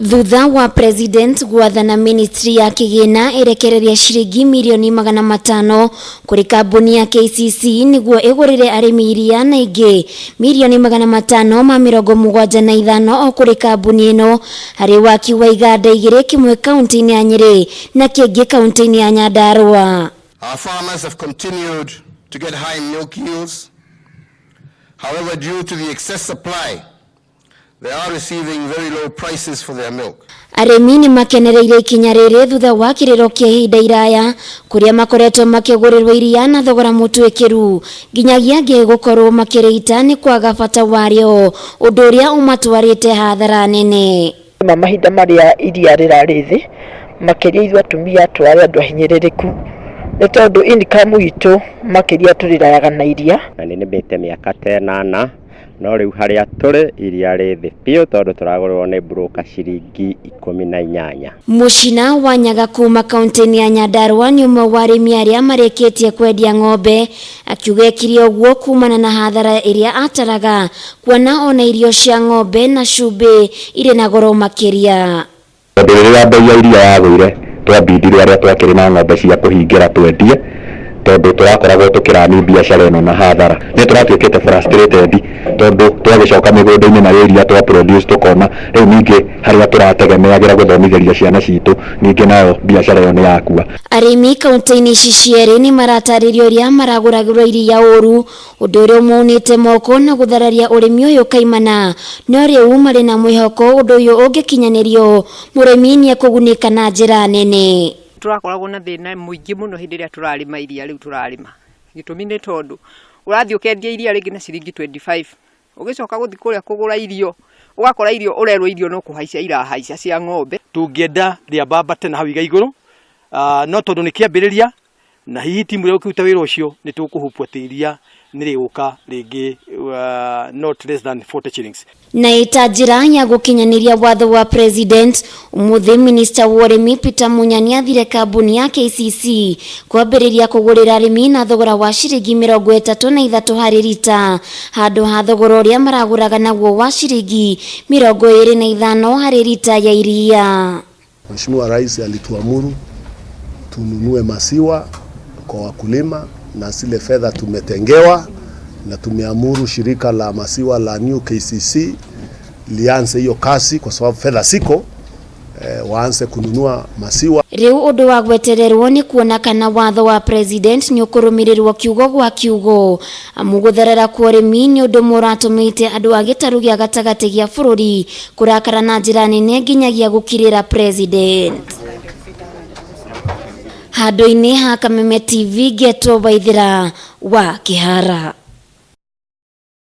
Thutha wa President gwathana ministry ya kĩgĩna ĩrekereria ciringi mirioni 500 kũrĩ kambuni ya KCC nĩguo ĩgũrĩre arĩmi iria na ingĩ mirioni 575 o kũrĩ kambuni ĩno harĩ waki wa iganda igĩrĩ, kĩmwe kaunti-inĩ ya Nyĩrĩ na kĩngĩ kaunti-inĩ ya Nyandarua. Our farmers have continued to get high milk yields. However, due to the excess supply, they are receiving very low prices for their milk. Arĩmi nĩ makenereire ikinya rĩrĩ thutha wa kĩrĩro kĩa ihinda iraya kũrĩa makoretwo makĩgũrĩrwo iria na thogora mũtwĩkĩru nginyagia angĩ gũkorwo makĩrĩita nĩ kwaga bata warĩo, ũndũ ũrĩa ũmatwarĩte hathara nene. Ma mahinda marĩa iria rĩrarĩ thĩ makĩria, ithuĩ atumia tũrarĩ andũ ahinyĩrĩrĩku nĩ tondũ income itũ makĩria tũrĩrayaga na iria. Na nĩ nĩmĩte mĩaka ta 8, no rĩu harĩa tũrĩ iria rĩ thĩ biũ tondũ tũragũrĩrwo nĩ broker ciringi 18. Mũcina wa Nyaga kuma kaunti-inĩ ya Nyandarua nĩ ũmwe wa arĩmi arĩa marĩkĩtie kwendia ng'ombe, akiuga ekire ũguo kumana na hathara ĩrĩa ataraga kuona ona irio cia ng'ombe na cumbĩ irĩ na goro makĩria. Tondũ rĩrĩa mbei ya iria yagũire, twambindirwo arĩa twakĩrĩ na ng'ombe cia kũhingĩra twendie, tondũ tũrakoragwo tũkĩrani biacara ĩno na hathara. Nĩ tũratuĩkĩte frustrated tondũ twagĩcoka mĩgũnda-inĩ narĩo iria twa produce tũkona rĩu ningĩ harĩa tũrategemeagĩra gũthomithĩria ciana citũ, ningĩ nayo biacara ĩyo nĩ yakua. Arĩmi kaunti-inĩ ici cierĩ nĩ maratarĩria ũrĩa maragũragĩrwo iria ũru, ũndũ ũrĩa ũmaunĩte moko na gũthararia ũrĩmi ũyũ kaimana, no rĩu marĩ na mwĩhoko ũndũ ũyũ ũngĩkinyanĩrio mũrĩmi nĩ ekũgunĩka na njĩra nene. Tũrakoragwo na thĩna mũingĩ mũno hĩndĩ ĩrĩa tũrarĩma iria rĩu tũrarĩma. Gĩtũmi nĩ tondũ ũrathiĩ ũkendia iria rĩngĩ na ciringi 25, ũgĩcoka gũthiĩ kũrĩa kũgũra irio ũgakora irio ũrerwo irio no kũhaica irahaica cia ng'ombe. Tũngĩenda rĩambambate na hau iga igũrũ, no tondũ nĩ kĩambĩrĩria na hihi timu ĩrĩa ĩkũruta wĩra ũcio, nĩ tũkũhupwo atĩ iria nĩ rĩgũka rĩngĩ not less than 40 shillings. Na ĩta njĩra ya gũkinyanĩria watho wa President, ũmũthĩ minista wa ũrĩmi Peter Munya nĩathire kambuni ya KCC kwambĩrĩria kũgũrĩra arĩmi na thogora wa ciringi 33 harĩ rita handũ ha thogora ũrĩa maragũraga naguo wa ciringi 25 harĩ rita ya iria. Mheshimiwa Rais alituamuru tununue maziwa kwa wakulima na zile fedha tumetengewa, na tumeamuru shirika la maziwa la New KCC lianze hiyo kazi kwa sababu fedha ziko, waanze kununua maziwa. Rĩu ũndũ wa gwetererwo nĩ kuona kana watho wa President nĩ ũkũrũmĩrĩrwo kiugo gwa kiugo, amu gũtherera kwa ũrĩmi nĩ ũndũ mũratũmĩte andũ a gĩtarũ gĩa gatagatĩ gĩa bũrũri kũrakara na njĩra nene nginyagia gũkirĩra President. Handũ-inĩ ha Kameme TV, ngetwo Waithĩra wa Kĩhara.